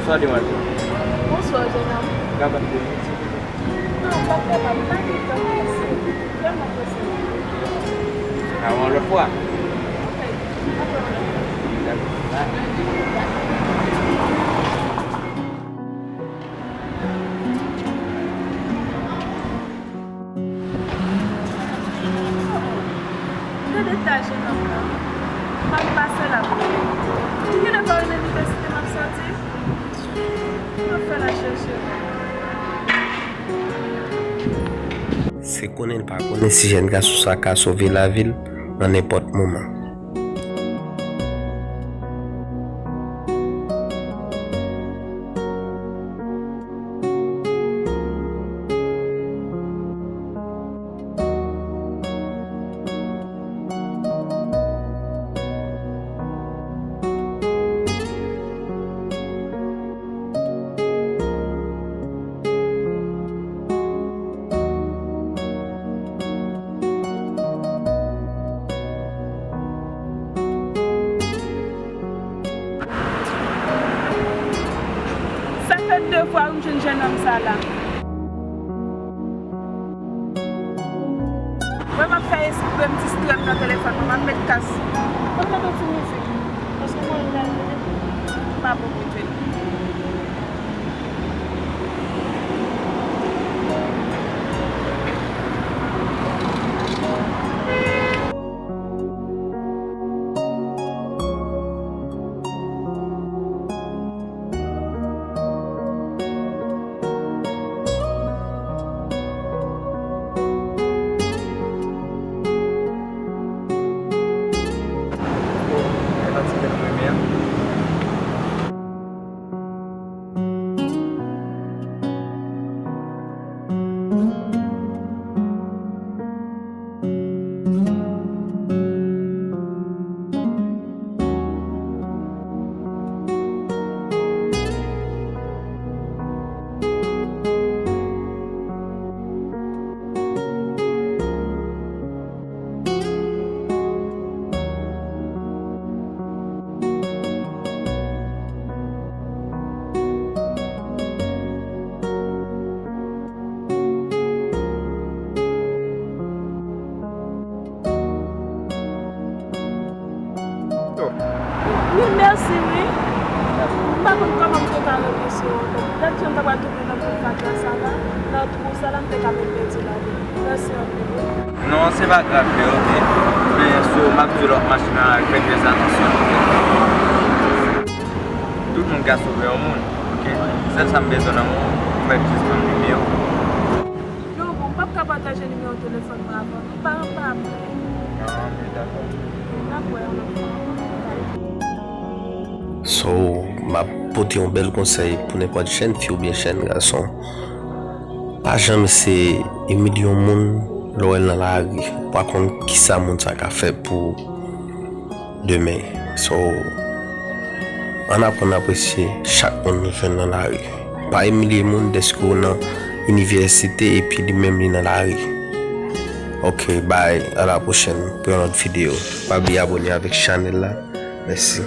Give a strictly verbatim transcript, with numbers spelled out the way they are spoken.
Bonswa, demwazèl. Bonswa, jennonm. Ou kapab vini, silvouplè? Non, m p ap kapab. M pa gen tan prese. Vrèman prese. A yon lòt fwa. Ok. N ap wè yon lòt fwa. Dakò. Bye. Gad eta jennonm nan. M ap pase l ap rele. Li genlè pa wè nan inivèsite m ap sòti. M ap fè l al chèche m. Se konnen l pa konnen si jèn gason sa ka sove lavi l nan nenpòt moman. Sa fè de fwa wi m jwenn jennonm sa la. Mwen m ap fè espre m distrè m nan telefòn mwen, m ap met kas. Mwen m met yon ti mizik. Paske mwen anvi al jwenn li. M ap oblije. Wi, mèsi, wi. M pa konn kòman m te ka remèsye w ankò. Petèt jan m ta pral twouve nan boul fatra sa la, nan twou sa la, m te ka menm pèdi lavi m. Mèsi anpil, wi. Non, se pa grav, men oke. Men so, m ap di w lòt machin nan, fè trè atansyon. Tout moun ka sove yon moun, oke? Sèl sa m bezwen nan men w, ou mèt jis ban m nimewo. Non, bon, m p ap ka pataje nimewo telefòn mwen avè w, non. Pa, pa vle. An, ok, dakò. N ap wè yon lòt fwa. Bye. So, m ap pote yon bèl konsèy pou nenpòt jèn fi oubyen jèn gason. Pa janm eseye imilye yon moun lè w wè l nan lari. Ou pa konn kisa moun sa ka fè pou ou demen. So, ann aprann apresye chak moun nou jwenn nan lari. Pa imilye moun dèske w nan inivèsite epi li menm li nan lari. Ok, bye, a la pwochèn pou yon lòt videyo. Pa bliye abòne avèk chanèl la. Mèsi.